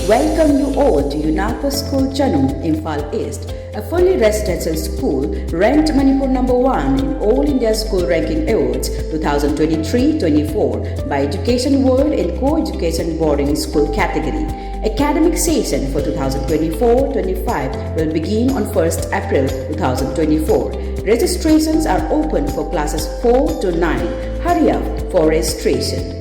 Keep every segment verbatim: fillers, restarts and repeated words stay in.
Welcome you all to UNAPA School Chanung, Imphal East, a fully residential school ranked Manipur number one in All India School Ranking Awards twenty twenty-three twenty-four by Education World in co-education boarding school category. Academic session for twenty twenty-four twenty-five will begin on first April twenty twenty-four. Registrations are open for classes four to nine. Hurry up for registration.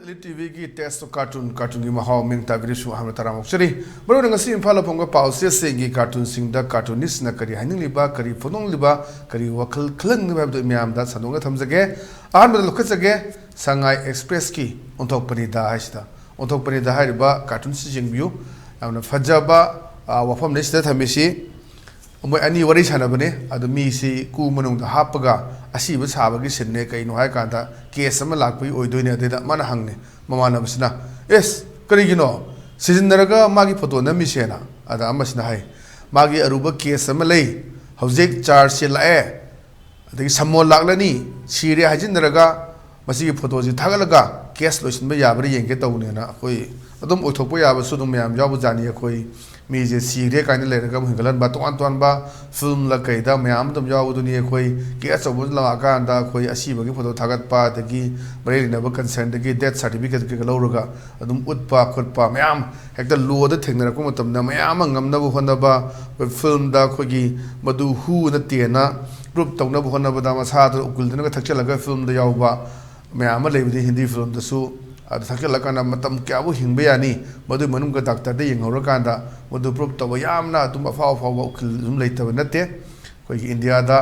Elite T ꯚꯤꯒꯤ Taste of Cartoon, ꯀꯥꯔꯇꯨꯟꯒꯤ ꯃꯍꯥꯎ ꯃꯤꯡ ꯇꯥꯕꯤꯔꯤꯁꯨ ꯑꯍꯥꯟꯕ ꯇꯔꯥꯝꯅ ꯑꯣꯛꯆꯔꯤ꯫ ꯃꯔꯨꯑꯣꯏꯅ ꯉꯁꯤ ꯏꯝꯐꯥꯜ ꯐꯣꯡꯕ ꯄꯥꯎꯆꯦꯁꯤꯡꯒꯤ ꯀꯥꯔꯇꯨꯟꯁꯤꯡꯗ ꯀꯥꯔꯇꯨꯅꯤꯁ꯭ꯠꯅ ꯀꯔꯤ ꯍꯥꯏꯅꯤꯡꯂꯤꯕ, ꯀꯔꯤ ꯐꯣꯡꯗꯣꯛꯂꯤꯕ, ꯀꯔꯤ ꯋꯥꯈꯜ ꯈꯜꯍꯟꯅꯤꯡꯂꯤꯕ ꯍꯥꯏꯕꯗꯨ ꯃꯌꯥꯝꯗ ꯁꯟꯗꯣꯛꯅ ꯊꯝꯖꯒꯦ꯫ ꯑꯍꯥꯟꯕꯗ ꯂꯧꯈꯠꯆꯒꯦ, ꯁꯉꯥꯏ ꯑꯦꯛꯁꯄ꯭ꯔꯦꯁꯀꯤ ꯑꯣꯟꯊꯣꯛꯄꯅꯤꯗ ꯍꯥꯏꯁꯤꯗ꯫ ꯑꯣꯟꯊꯣꯛꯄꯅꯤꯗ ꯍꯥꯏꯔꯤꯕ ꯀꯥꯔꯇꯨꯟꯁꯤ ꯌꯦꯡꯕꯤꯌꯨ꯫ ꯌꯥꯝꯅ ꯐꯖꯕ, ꯑ, ꯋꯥꯐꯝꯅꯤ ꯁꯤꯗ ꯊꯝꯃꯤꯁꯤ꯫ ꯃꯣꯏ ꯑꯅꯤ ꯋꯥꯔꯤ ꯁꯥꯟꯅꯕꯅꯦ꯫ ꯑꯗꯣ ꯃꯤꯁꯤ ꯀꯨ ꯃꯅꯨꯡꯗ ꯍꯥꯞꯄꯒ ꯑꯁꯤꯕ ꯁꯥꯕꯒꯤ ꯁꯤꯟꯅꯦ꯫ ꯀꯩꯅꯣ ꯍꯥꯏꯀꯥꯟꯗ ꯀꯦꯁ ꯑꯃ ꯂꯥꯛꯄꯒꯤ ꯑꯣꯏꯗꯣꯏꯅꯦ꯫ ꯑꯗꯩꯗ ꯃꯥꯅ ꯍꯪꯅꯤ ꯃꯃꯥꯟꯅꯕꯁꯤꯅ, "ꯑꯦꯁ, ꯀꯔꯤꯒꯤꯅꯣ? ꯁꯤꯖꯤꯟꯅꯔꯒ ꯃꯥꯒꯤ ꯐꯣꯇꯣ ꯅꯝꯃꯤꯁꯦꯅ?" ꯑꯗ ꯑꯃꯁꯤꯅ ꯍꯥꯏ, "ꯃꯥꯒꯤ ꯑꯔꯨꯕ ꯀꯦꯁ ꯑꯃ ꯂꯩ, ꯍꯧꯖꯤꯛ ꯆꯥꯔꯖꯁꯦ ꯂꯥꯛꯑꯦ, ꯑꯗꯒꯤ ꯁꯝꯃꯣꯟ ꯂꯥꯛꯂꯅꯤ, ꯁꯤꯔꯦ ꯍꯥꯏꯖꯤꯟꯅꯔꯒ ꯃꯁꯤꯒꯤ ꯐꯣꯇꯣꯁꯤ ꯊꯥꯒꯠꯂꯒ ꯀꯦꯁ ꯂꯣꯏꯁꯤꯟꯕ ꯌꯥꯕ꯭ꯔꯥ ꯌꯦꯡꯒꯦ ꯇꯧꯕꯅꯦꯅ" ꯑꯩꯈꯣꯏ ꯑꯗꯨꯝ ꯑꯣꯏꯊꯣꯛꯄ ꯌꯥꯕꯁꯨ ꯑꯗꯨꯝ ꯃꯌꯥꯝ ꯌꯥꯎꯕ ꯖꯥꯠꯅꯤ꯫ ꯑꯩꯈꯣꯏ ꯃꯤꯁꯦ ꯁꯤꯔꯦ ꯀꯥꯏꯅ ꯂꯩꯔꯒ ꯑꯃꯨꯛ ꯍꯤꯡꯒꯠꯍꯟꯕ, ꯇꯣꯉꯥꯟ ꯇꯣꯉꯥꯟꯕ ꯐꯤꯂꯝꯂ ꯀꯩꯗ ꯃꯌꯥꯝ ꯑꯗꯨꯝ ꯌꯥꯎꯕꯗꯨꯅꯤ꯫ ꯑꯩꯈꯣꯏ ꯀꯦꯁ ꯑꯆꯧꯕ ꯑꯃ ꯂꯥꯛꯑꯀꯥꯟꯗ ꯑꯩꯈꯣꯏ ꯑꯁꯤꯕꯒꯤ ꯐꯣꯇꯣ ꯊꯥꯒꯠꯄ, ꯑꯗꯒꯤ ꯃꯔꯤ ꯂꯩꯅꯕ ꯀꯟꯁꯔꯟꯗꯒꯤ ꯗꯦꯠ ꯁꯥꯔꯇꯤꯐꯤꯀꯦꯠ ꯀꯩꯀꯥ ꯂꯧꯔꯒ ꯑꯗꯨꯝ ꯎꯠꯄ ꯈꯣꯠꯄ ꯃꯌꯥꯝ ꯍꯦꯛꯇ ꯂꯣꯗ ꯊꯦꯡꯅꯔꯛꯄ ꯃꯇꯝꯗ ꯃꯌꯥꯝ ꯑꯃ ꯉꯝꯅꯕ ꯍꯣꯠꯅꯕ, ꯑꯩꯈꯣꯏ ꯐꯤꯂꯝꯗ ꯑꯩꯈꯣꯏꯒꯤ ꯃꯗꯨ ꯍꯨ ꯅꯠꯇꯦꯅ ꯄ꯭ꯔꯨꯞ ꯇꯧꯅꯕ ꯍꯣꯠꯅꯕꯗ ꯃꯁꯥꯗꯨ ꯎꯀꯤꯜꯗꯨꯅꯒ ꯊꯛꯆꯜꯂꯒ ꯐꯤꯂꯝꯗ ꯌꯥꯎꯕ ꯃꯌꯥꯝ ꯑꯃ ꯂꯩꯕꯅꯤ ꯍꯤꯟꯗꯤ ꯐꯤꯂꯝꯗꯁꯨ꯫ ꯑꯗꯨ ꯊꯛꯆꯜꯂꯀꯥꯟꯗ ꯃꯇꯝ ꯀꯌꯥꯕꯨ ꯍꯤꯡꯕ ꯌꯥꯅꯤ, ꯃꯗꯨꯒꯤ ꯃꯅꯨꯡꯗ ꯗꯥꯛꯇꯔꯗ ꯌꯦꯡꯍꯧꯔꯀꯥꯟꯗ ꯃꯗꯨ ꯄ꯭ꯔꯨꯞ ꯇꯧꯕ ꯌꯥꯝꯅ ꯑꯗꯨꯝ ꯑꯐꯥꯎ ꯑꯐꯥꯎꯕ ꯎꯀꯤꯜ ꯑꯗꯨꯝ ꯂꯩꯇꯕ ꯅꯠꯇꯦ꯫ ꯑꯩꯈꯣꯏꯒꯤ ꯏꯟꯗꯤꯌꯥꯗ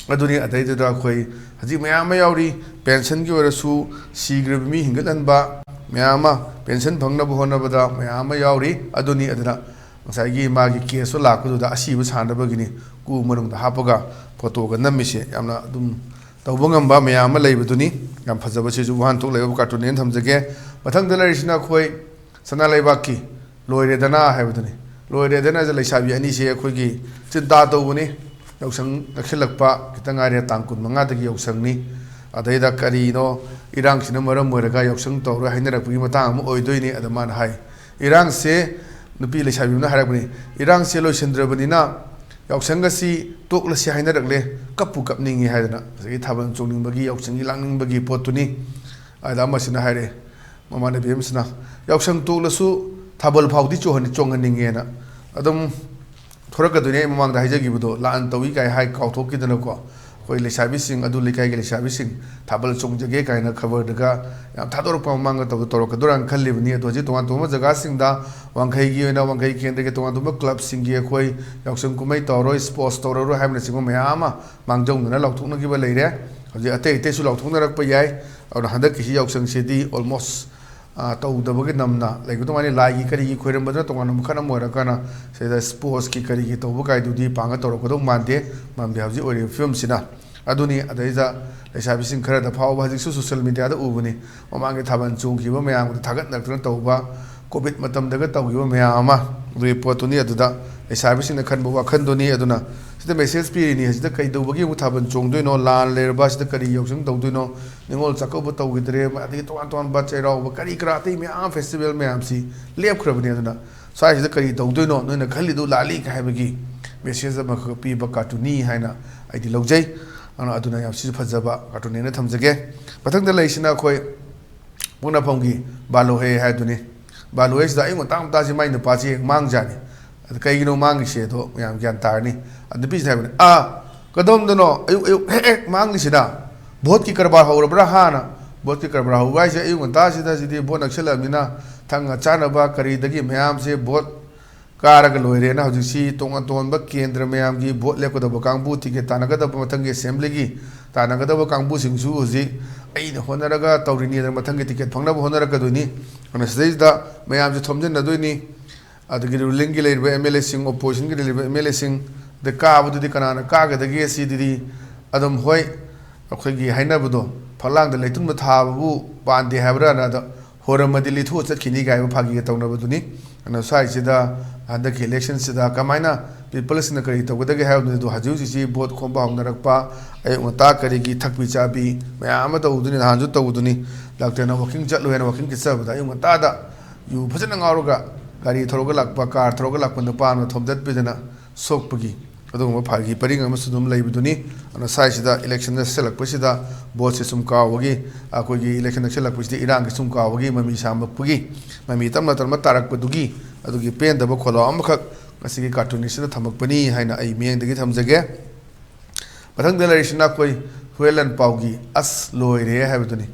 ꯑꯗꯨꯅꯤ꯫ ꯑꯗꯩꯗꯨꯗ ꯑꯩꯈꯣꯏ ꯍꯧꯖꯤꯛ ꯃꯌꯥꯝ ꯑꯃ ꯌꯥꯎꯔꯤ, ꯄꯦꯟꯁꯟꯒꯤ ꯑꯣꯏꯔꯁꯨ, ꯁꯤꯈ꯭ꯔꯕ ꯃꯤ ꯍꯤꯡꯒꯠꯍꯟꯕ, ꯃꯌꯥꯝ ꯑꯃ ꯄꯦꯟꯁꯟ ꯐꯪꯅꯕ ꯍꯣꯠꯅꯕꯗ ꯃꯌꯥꯝ ꯑꯃ ꯌꯥꯎꯔꯤ꯫ ꯑꯗꯨꯅꯤ, ꯑꯗꯨꯅ ꯉꯁꯥꯏꯒꯤ ꯃꯥꯒꯤ ꯀꯦꯁꯇꯣ ꯂꯥꯛꯄꯗꯨꯗ ꯑꯁꯤꯕ ꯁꯥꯟꯅꯕꯒꯤꯅꯤ ꯀꯨ ꯃꯅꯨꯡꯗ ꯍꯥꯞꯄꯒ ꯐꯣꯇꯣꯒ ꯅꯝꯃꯤꯁꯦ꯫ ꯌꯥꯝꯅ ꯑꯗꯨꯝ ꯇꯧꯕ ꯉꯝꯕ ꯃꯌꯥꯝ ꯑꯃ ꯂꯩꯕꯗꯨꯅꯤ꯫ ꯌꯥꯝ ꯐꯖꯕ, ꯁꯤꯁꯨ ꯋꯥꯍꯟꯊꯣꯛ ꯂꯩꯕ ꯀꯥꯔꯇꯨꯟꯅꯦꯅ ꯊꯝꯖꯒꯦ꯫ ꯃꯊꯪꯗ ꯂꯩꯔꯤꯁꯤꯅ ꯑꯩꯈꯣꯏ ꯁꯅꯥ ꯂꯩꯕꯥꯛꯀꯤ ꯂꯣꯏꯔꯦꯗꯅ ꯍꯥꯏꯕꯗꯨꯅꯤ꯫ ꯂꯣꯏꯔꯦꯗꯅ ꯍꯥꯏꯁꯦ ꯂꯩꯁꯥꯕꯤ ꯑꯅꯤꯁꯦ ꯑꯩꯈꯣꯏꯒꯤ ꯆꯤꯟꯇꯥ ꯇꯧꯕꯅꯤ꯫ ꯌꯥꯎꯁꯪ ꯅꯛꯁꯤꯜꯂꯛꯄ ꯈꯤꯇꯪ ꯉꯥꯏꯔꯦ, ꯇꯥꯡ ꯀꯨꯟꯃꯉꯥꯗꯒꯤ ꯌꯥꯎꯁꯪꯅꯤ꯫ ꯑꯗꯩꯗ ꯀꯔꯤꯅꯣ ꯏꯔꯥꯡꯁꯤꯅ ꯃꯔꯝ ꯑꯣꯏꯔꯒ ꯌꯥꯎꯁꯪ ꯇꯧꯔꯣꯏ ꯍꯥꯏꯅꯔꯛꯄꯒꯤ ꯃꯇꯥꯡ ꯑꯃ ꯑꯣꯏꯗꯣꯏꯅꯤ꯫ ꯑꯗ ꯃꯥꯅ ꯍꯥꯏ, ꯏꯔꯥꯡꯁꯦ, ꯅꯨꯄꯤ ꯂꯩꯁꯥꯕꯤ ꯑꯃꯅ ꯍꯥꯏꯔꯛꯄꯅꯤ, "ꯏꯔꯥꯡꯁꯦ ꯂꯣꯏꯁꯤꯟꯗ꯭ꯔꯕꯅꯤꯅ ꯌꯥꯎꯁꯪ ꯑꯁꯤ ꯇꯣꯛꯂꯁꯤ ꯍꯥꯏꯅꯔꯛꯂꯦ, ꯀꯞꯄꯨ ꯀꯞꯅꯤꯡꯉꯤ" ꯍꯥꯏꯗꯅ ꯉꯁꯥꯏꯒꯤ ꯊꯥꯕꯜ ꯆꯣꯡꯅꯤꯡꯕꯒꯤ, ꯌꯥꯎꯁꯪꯒꯤ ꯂꯥꯡꯅꯤꯡꯕꯒꯤ ꯄꯣꯠꯇꯨꯅꯤ꯫ ꯑꯗ ꯑꯃꯁꯤꯅ ꯍꯥꯏꯔꯦ, ꯃꯃꯥꯟꯅꯕꯤ ꯑꯃꯁꯤꯅ, "ꯌꯥꯎꯁꯪ ꯇꯣꯛꯂꯁꯨ ꯊꯥꯕꯜ ꯐꯥꯎꯗꯤ ꯆꯣꯡꯍꯟ-, ꯆꯣꯡꯍꯟꯅꯤꯡꯉꯦꯅ"꯫ ꯑꯗꯨꯝ ꯊꯣꯔꯛꯀꯗꯣꯏꯅꯦ, ꯑꯩ ꯃꯃꯥꯡꯗ ꯍꯥꯏꯖꯈꯤꯕꯗꯣ, ꯂꯥꯟ ꯇꯧꯏ ꯀꯥꯏ ꯍꯥꯏ ꯀꯥꯎꯊꯣꯛꯈꯤꯗꯅꯀꯣ꯫ ꯑꯩꯈꯣꯏ ꯂꯩꯁꯥꯕꯤꯁꯤꯡ ꯑꯗꯨ ꯂꯩꯀꯥꯏꯒꯤ ꯂꯩꯁꯥꯕꯤꯁꯤꯡ ꯊꯥꯕꯜ ꯆꯣꯡꯖꯒꯦ ꯀꯥꯏꯅ ꯈꯕꯔꯗꯒ ꯌꯥꯝ ꯊꯥꯗꯣꯔꯛꯄ ꯃꯃꯥꯡꯗ ꯇꯧ-, ꯇꯧꯔꯛꯀꯗꯣꯏꯔꯥꯅ ꯈꯜꯂꯤꯕꯅꯤ꯫ ꯑꯗꯣ ꯍꯧꯖꯤꯛ ꯇꯣꯉꯥꯟ ꯇꯣꯉꯥꯟꯕ ꯖꯒꯥꯁꯤꯡꯗ, ꯋꯥꯡꯈꯩꯒꯤ ꯑꯣꯏꯅ ꯋꯥꯡꯈꯩ ꯀꯦꯟꯗ꯭ꯔꯒꯤ ꯇꯣꯉꯥꯟ ꯇꯣꯉꯥꯟꯕ ꯀ꯭ꯂꯕꯁꯤꯡꯒꯤ ꯑꯩꯈꯣꯏ ꯌꯥꯎꯁꯪ ꯀꯨꯝꯍꯩ ꯇꯧꯔꯔꯣꯏ, ꯁ꯭ꯄꯣꯔꯠꯁ ꯇꯧꯔꯔꯣꯏ ꯍꯥꯏꯕꯅꯆꯤꯡꯕ ꯃꯌꯥꯝ ꯑꯃ ꯃꯥꯡꯖꯧꯅꯅ ꯂꯥꯎꯊꯣꯛꯅꯈꯤꯕ ꯂꯩꯔꯦ꯫ ꯍꯧꯖꯤꯛ ꯑꯇꯩ ꯑꯇꯩꯁꯨ ꯂꯥꯎꯊꯣꯛꯅꯔꯛꯄ ꯌꯥꯏ꯫ ꯑꯗꯨꯅ ꯍꯟꯗꯛꯀꯤꯁꯤ ꯌꯥꯎꯁꯪꯁꯤꯗꯤ almost, ꯑ, ꯇꯧꯗꯕꯒꯤ ꯅꯝꯅ ꯂꯩꯒꯗꯧ ꯃꯥꯜꯂꯤ꯫ ꯂꯥꯏꯒꯤ ꯀꯔꯤꯒꯤ ꯈꯣꯏꯔꯝꯕꯗꯨꯅ ꯇꯣꯉꯥꯟꯕ ꯃꯈꯜ ꯑꯃ ꯑꯣꯏꯔꯒꯅ, ꯁꯤꯗ ꯁ꯭ꯄꯣꯔꯠꯁꯀꯤ ꯀꯔꯤꯒꯤ ꯇꯧꯕ ꯀꯥꯏꯗꯨꯗꯤ ꯄꯥꯡꯒ ꯇꯧꯔꯛꯀꯗꯧ ꯃꯥꯟꯗꯦ, ꯃꯔꯝꯗꯤ ꯍꯧꯖꯤꯛ ꯑꯣꯏꯔꯤꯕ ꯐꯤꯕꯝꯁꯤꯅ꯫ ꯑꯗꯨꯅꯤ, ꯑꯗꯩꯗ ꯂꯩꯁꯥꯕꯤꯁꯤꯡ ꯈꯔꯗ ꯐꯥꯎꯕ ꯍꯧꯖꯤꯛꯁꯨ ꯁꯣꯁꯤꯌꯦꯜ ꯃꯦꯗꯤꯌꯥꯗ ꯎꯕꯅꯤ, ꯃꯃꯥꯡꯒꯤ ꯊꯥꯕꯜ ꯆꯣꯡꯈꯤꯕ ꯃꯌꯥꯝꯗ ꯊꯥꯒꯠꯅꯔꯛꯇꯅ ꯇꯧꯕ, ꯀꯣꯚꯤꯗ ꯃꯇꯝꯗꯒ ꯇꯧꯈꯤꯕ ꯃꯌꯥꯝ ꯑꯃ, ꯑꯗꯨꯒꯤ ꯄꯣꯠꯇꯨꯅꯤ꯫ ꯑꯗꯨꯗ ꯂꯩꯁꯥꯕꯤꯁꯤꯡꯅ ꯈꯟꯕ ꯋꯥꯈꯜꯗꯨꯅꯤ꯫ ꯑꯗꯨꯅ ꯁꯤꯗ ꯃꯦꯁꯦꯖ ꯄꯤꯔꯤꯅꯤ, ꯍꯧꯖꯤꯛꯇ ꯀꯩꯗꯧꯕꯒꯤ ꯑꯃꯨꯛ ꯊꯥꯕꯜ ꯆꯣꯡꯗꯣꯏꯅꯣ, ꯂꯥꯟ ꯂꯩꯔꯕ ꯁꯤꯗ ꯀꯔꯤ ꯌꯥꯎꯁꯪ ꯇꯧꯗꯣꯏꯅꯣ, ꯅꯤꯉꯣꯜ ꯆꯥꯛꯀꯧꯕ ꯇꯧꯈꯤꯗ꯭ꯔꯦ, ꯑꯗꯒꯤ ꯇꯣꯉꯥꯟ ꯇꯣꯉꯥꯟꯕ ꯆꯩꯔꯥꯎꯕ ꯀꯔꯤ ꯀꯔꯥ ꯑꯇꯩ ꯃꯌꯥꯝ ꯐꯦꯁꯇꯤꯚꯦꯜ ꯃꯌꯥꯝꯁꯤ ꯂꯦꯞꯈ꯭ꯔꯕꯅꯤ꯫ ꯑꯗꯨꯅ ꯁ꯭ꯋꯥꯏꯁꯤꯗ ꯀꯔꯤ ꯇꯧꯗꯣꯏꯅꯣ, ꯅꯣꯏꯅ ꯈꯜꯂꯤꯗꯨ ꯂꯥꯜꯂꯤ ꯍꯥꯏꯕꯒꯤ ꯃꯦꯁꯦꯖ ꯑꯃꯈꯛ ꯄꯤꯕ ꯀꯥꯔꯇꯨꯟꯅꯤ ꯍꯥꯏꯅ ꯑꯩꯗꯤ ꯂꯧꯖꯩ꯫ ꯑꯗꯨꯅ, ꯑꯗꯨꯅ ꯌꯥꯝ ꯁꯤꯁꯨ ꯐꯖꯕ ꯀꯥꯔꯇꯨꯟꯅꯦꯅ ꯊꯝꯖꯒꯦ꯫ ꯃꯊꯪꯗ ꯂꯩꯔꯤꯁꯤꯅ ꯑꯩꯈꯣꯏ ꯄꯣꯛꯅꯐꯝꯒꯤ ꯕꯥꯂꯨꯍꯦ ꯍꯥꯏꯗꯨꯅꯤ꯫ ꯕꯥꯂꯨꯍꯦꯁꯤꯗ ꯑꯌꯨꯛ ꯉꯟꯇꯥ ꯉꯟꯇꯥꯁꯤ ꯃꯥꯏ ꯅꯨꯄꯥꯁꯤ ꯍꯦꯛ ꯃꯥꯡꯖꯥꯅꯤ꯫ ꯑꯗ ꯀꯩꯒꯤꯅꯣ ꯃꯥꯡꯉꯤꯁꯦ ꯑꯗꯣ ꯃꯌꯥꯝ ꯒ꯭ꯌꯥꯟ ꯇꯥꯔꯅꯤ꯫ ꯑꯗ ꯅꯨꯄꯤꯁꯤꯅ ꯍꯥꯏꯕꯅꯤ, "ꯑꯥ, ꯀꯗꯣꯝꯗꯅꯣ ꯑꯌꯨꯛ ꯑꯌꯨꯛ ꯍꯦꯛ ꯍꯦꯛ ꯃꯥꯡꯉꯤꯁꯤꯅ? ꯚꯣꯠꯀꯤ ꯀꯔꯕꯥꯔ ꯍꯧꯔꯕ꯭ꯔꯥ?" ꯍꯥꯅ꯫ ꯚꯣꯠꯀꯤ ꯀꯔꯕꯥꯔ ꯍꯧꯕ ꯍꯥꯏꯁꯦ ꯑꯌꯨꯛ ꯉꯟꯇꯥꯁꯤꯗ ꯁꯤꯗꯤ ꯚꯣꯠ ꯅꯛꯁꯤꯜꯂꯛꯑꯕꯅꯤꯅ ꯊꯛꯅ ꯆꯥꯅꯕ ꯀꯔꯤꯗꯒꯤ ꯃꯌꯥꯝꯁꯦ ꯚꯣꯠ ꯀꯥꯔꯒ ꯂꯣꯏꯔꯦꯅ ꯍꯧꯖꯤꯛꯁꯤ ꯇꯣꯉꯥꯟ ꯇꯣꯉꯥꯟꯕ ꯀꯦꯟꯗ꯭ꯔ ꯃꯌꯥꯝꯒꯤ ꯚꯣꯠ ꯂꯦꯞꯀꯗꯕ ꯀꯥꯡꯕꯨ, ꯇꯤꯀꯦꯠ ꯇꯥꯟꯅꯒꯗꯕ ꯃꯊꯪꯒꯤ ꯑꯦꯁꯦꯝꯕ꯭ꯂꯤꯒꯤ ꯇꯥꯟꯅꯒꯗꯕ ꯀꯥꯡꯕꯨꯁꯤꯡꯁꯨ ꯍꯧꯖꯤꯛ ꯑꯩꯅ ꯍꯣꯠꯅꯔꯒ ꯇꯧꯔꯤꯅꯤ ꯑꯗꯨꯅ ꯃꯊꯪꯒꯤ ꯇꯤꯀꯦꯠ ꯐꯪꯅꯕ ꯍꯣꯠꯅꯔꯛꯀꯗꯣꯏꯅꯤ꯫ ꯑꯗꯨꯅ ꯁꯤꯗꯩꯁꯤꯗ ꯃꯌꯥꯝꯁꯦ ꯊꯣꯝꯖꯤꯟꯅꯗꯣꯏꯅꯤ꯫ ꯑꯗꯒꯤ ꯔꯨꯂꯤꯡꯒꯤ ꯂꯩꯔꯤꯕ ꯑꯦꯝ ꯑꯦꯜ ꯑꯦꯁꯤꯡ, ꯑꯣꯄꯣꯖꯤꯁꯟꯒꯤ ꯂꯩꯔꯤꯕ ꯑꯦꯝ ꯑꯦꯜ ꯑꯦꯁꯤꯡ, ꯑꯗ ꯀꯥꯕꯗꯨꯗꯤ ꯀꯅꯥꯅ ꯀꯥꯒꯗꯒꯦ? ꯁꯤꯗꯨꯗꯤ ꯑꯗꯨꯝ, ꯍꯣꯏ, ꯑꯩꯈꯣꯏꯒꯤ ꯍꯥꯏꯅꯕꯗꯣ, "ꯐꯛꯂꯥꯡꯗ ꯂꯩꯇꯨꯝꯕ ꯊꯥꯕꯕꯨ ꯄꯥꯟꯗꯦ" ꯍꯥꯏꯕ꯭ꯔꯥꯅ, ꯑꯗꯣ ꯍꯣꯔꯝꯃꯗꯤ ꯂꯤꯊꯣꯛꯑ ꯆꯠꯈꯤꯅꯤ ꯀꯥꯏꯕ ꯐꯥꯒꯤꯒ ꯇꯧꯅꯕꯗꯨꯅꯤ꯫ ꯑꯗꯨꯅ ꯁ꯭ꯋꯥꯏꯁꯤꯗ ꯍꯟꯗꯛꯀꯤ ꯏꯂꯦꯛꯁꯟꯁꯤꯗ ꯀꯃꯥꯏꯅ ꯄꯤꯄꯜꯁꯤꯅ ꯀꯔꯤ ꯇꯧꯒꯗꯒꯦ ꯍꯥꯏꯕꯗꯨ ꯍꯧꯖꯤꯛ ꯍꯧꯖꯤꯛꯁꯤ ꯚꯣꯠ ꯈꯣꯝꯕ ꯍꯧꯅꯔꯛꯄ, ꯑꯌꯨꯛ ꯉꯟꯇꯥ ꯀꯔꯤꯒꯤ ꯊꯛꯄꯤ ꯆꯥꯕꯤ ꯃꯌꯥꯝ ꯑꯃ ꯇꯧꯕꯗꯨꯅꯤ, ꯅꯍꯥꯟꯁꯨ ꯇꯧꯕꯗꯨꯅꯤ꯫ ꯗꯥꯛꯇꯔꯅ ꯋꯥꯀꯤꯡ ꯆꯠꯂꯨ ꯍꯥꯏꯅ ꯋꯥꯀꯤꯡ ꯆꯠꯆꯕꯗ ꯑꯌꯨꯛ ꯉꯟꯇꯥꯗ ꯌꯨ ꯐꯖꯅ ꯉꯥꯎꯔꯒ ꯒꯥꯔꯤ ꯊꯧꯔꯒ ꯂꯥꯛꯄ, ꯀꯥꯔ ꯊꯧꯔꯒ ꯂꯥꯛꯄ ꯅꯨꯄꯥ ꯑꯃ ꯊꯣꯝꯗꯠꯄꯤꯗꯅ ꯁꯣꯛꯄꯒꯤ ꯑꯗꯨꯒꯨꯝꯕ ꯐꯥꯒꯤ ꯄꯔꯤꯡ ꯑꯃꯁꯨ ꯑꯗꯨꯝ ꯂꯩꯕꯗꯨꯅꯤ꯫ ꯑꯗꯨꯅ ꯁ꯭ꯋꯥꯏꯁꯤꯗ ꯏꯂꯦꯛꯁꯟ ꯅꯛꯁꯤꯜꯂꯛꯄꯁꯤꯗ ꯚꯣꯠꯁꯦ ꯁꯨꯝ ꯀꯥꯎꯕꯒꯤ, ꯑꯩꯈꯣꯏꯒꯤ ꯏꯂꯦꯛꯁꯟ ꯅꯛꯁꯤꯜꯂꯛꯄꯁꯤꯗ ꯏꯔꯥꯡꯒꯤ ꯁꯨꯝ ꯀꯥꯎꯕꯒꯤ, ꯃꯃꯤ ꯁꯥꯝꯂꯛꯄꯒꯤ, ꯃꯃꯤ ꯇꯞꯅ ꯇꯞꯅ ꯇꯥꯔꯛꯄꯗꯨꯒꯤ ꯑꯗꯨꯒꯤ ꯄꯦꯟꯗꯕ ꯈꯣꯜꯂꯥꯎ ꯑꯃꯈꯛ ꯉꯁꯤꯒꯤ ꯀꯥꯔꯇꯨꯟꯅꯤꯁꯁꯤꯅ ꯊꯝꯃꯛꯄꯅꯤ ꯍꯥꯏꯅ ꯑꯩ ꯃꯤꯠꯌꯦꯡꯗꯒꯤ ꯊꯝꯖꯒꯦ꯫ ꯃꯊꯪꯗ ꯂꯩꯔꯤꯁꯤꯅ ꯑꯩꯈꯣꯏ ꯍꯨꯌꯦꯟ ꯂꯥꯟꯄꯥꯎꯒꯤ "ꯑꯁ ꯂꯣꯏꯔꯦ" ꯍꯥꯏꯕꯗꯨꯅꯤ꯫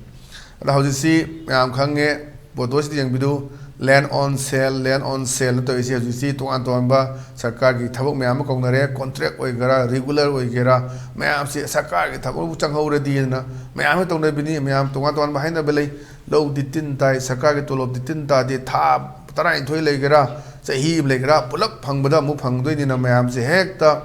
ꯑꯗ ꯍꯧꯖꯤꯛꯁꯤ ꯃꯌꯥꯝ ꯈꯪꯉꯦ, ꯐꯣꯇꯣꯁꯤꯗ ꯌꯦꯡꯕꯤꯗꯨ, "Land on sale, land on sale" ꯅ ꯇꯧꯔꯤꯁꯤ꯫ ꯍꯧꯖꯤꯛꯁꯤ ꯇꯣꯉꯥꯟ ꯇꯣꯉꯥꯟꯕ ꯁꯔꯀꯥꯔꯒꯤ ꯊꯕꯛ ꯃꯌꯥꯝ ꯑꯃ ꯀꯧꯅꯔꯦ, ꯀꯣꯟꯇ꯭ꯔꯦꯛ ꯑꯣꯏꯒꯦꯔꯥ, ꯔꯤꯒꯨꯂꯔ ꯑꯣꯏꯒꯦꯔꯥ, ꯃꯌꯥꯝꯁꯤ ꯁꯔꯀꯥꯔꯒꯤ ꯊꯕꯛꯄꯨ ꯆꯪꯍꯧꯔꯗꯤꯅ ꯃꯌꯥꯝ ꯑꯃ ꯇꯧꯅꯕꯤꯅꯤ꯫ ꯃꯌꯥꯝ ꯇꯣꯉꯥꯟ ꯇꯣꯉꯥꯟꯕ ꯍꯥꯏꯅꯕ ꯂꯩ, "ꯂꯧꯗꯤ ꯇꯤꯟ ꯇꯥꯏ, ꯁꯔꯀꯥꯔꯒꯤ ꯇꯣꯂꯣꯞꯇꯤ ꯇꯤꯟ ꯇꯥꯗꯦ, ꯊꯥ ꯇꯔꯥꯅꯤꯊꯣꯏ ꯂꯩꯒꯦꯔꯥ, ꯆꯍꯤ ꯑꯃ ꯂꯩꯒꯦꯔꯥ, ꯄꯨꯂꯞ ꯐꯪꯕꯗ ꯑꯃꯨꯛ ꯐꯪꯗꯣꯏꯅꯤꯅ" ꯃꯌꯥꯝꯁꯦ ꯍꯦꯛꯇ